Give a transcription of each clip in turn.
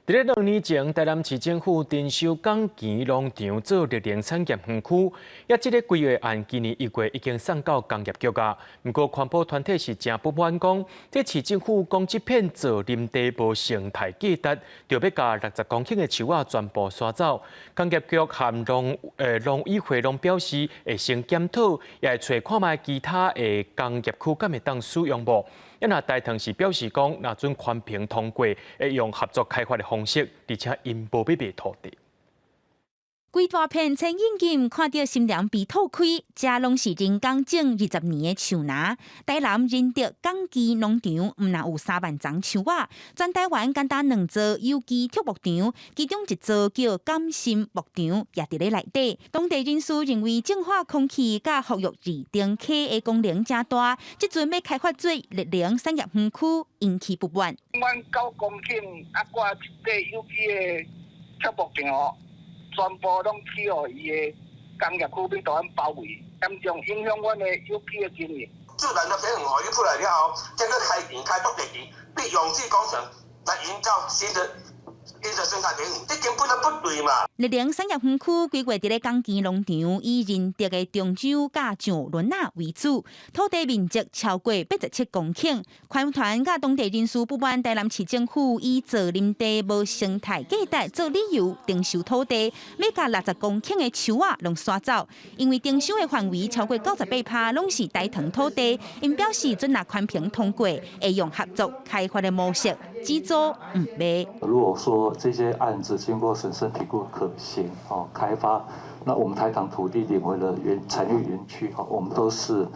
佇咧2年前，台南市政府徵收港墘農場做綠能產業園區，抑這个規劃案今年1月已經送到工業局矣。毋過環保團體是誠不滿，講這市政府講這片造林地無生態價值，就欲共60公頃的樹仔全部徙走。工業局和農委會攏表示會先檢討，也會揣看覓其他的工業區敢會當使用無。抑若台糖是表示講，若準環評通過，會用合作開發的方式，而且𪜶無欲賣土地。規大片青陰金，看著心涼鼻吐開，這攏是人工種20年的樹林。台南仁德港墘農場毋但有3萬叢樹仔，全台灣干焦兩座有機竹牧場，其中一座叫甘心牧場，也佇咧內底。當地人士認為淨化空氣佮復育二丁溪的功能誠大，這陣欲開發做綠能產業園區，引起不滿。阮9公頃啊，掛一塊有機的竹牧場。全部攏去予伊的工業區欲予阮包圍，嚴重影響阮的有機的經營。自然的平衡予伊出來了後，這個開田開拓地皮，對用水工程來營造新的生態平衡，這根本就不對嘛。綠能產業園區規劃佇咧港墘農場，以仁德的中洲佮上崙仔為主，土地面積超過87公頃。環團佮當地人士不滿台南市政府以造林地無生態價值做理由，徵收土地，欲共60公頃的樹仔攏徙走。因為徵收的範圍超過98%攏是台糖土地，𪜶表示準若環評通過，會用合作開發的模式，只租毋賣。如果說這些案子經過審慎評估可行，哦，開發，那我們台糖土地領回了園產業園區，哈，我們都是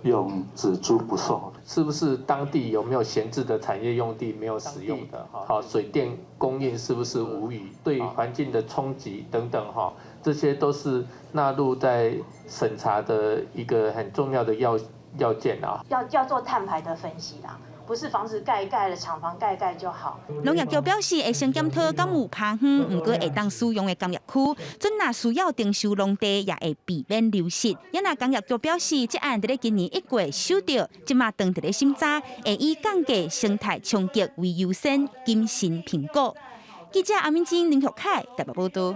用只租不售。是不是當地有沒有閒置的產業用地沒有使用的？好，水電供應是不是無虞？對環境的衝擊等等，哈，這些都是納入在審查的一個很重要的要件啊。要做碳排的分析啦。不是房子蓋蓋了，廠房蓋蓋就好。農業局表示會先檢討敢有拋荒，毋過會當使用的工業區，準若需要徵收農地，也會避免流失。抑若工業局表示，這案佇咧今年1月收著，這馬當佇咧審查，會以降低生態衝擊為優先，謹慎評估。記者阿敏晶、林玉凱台北報道。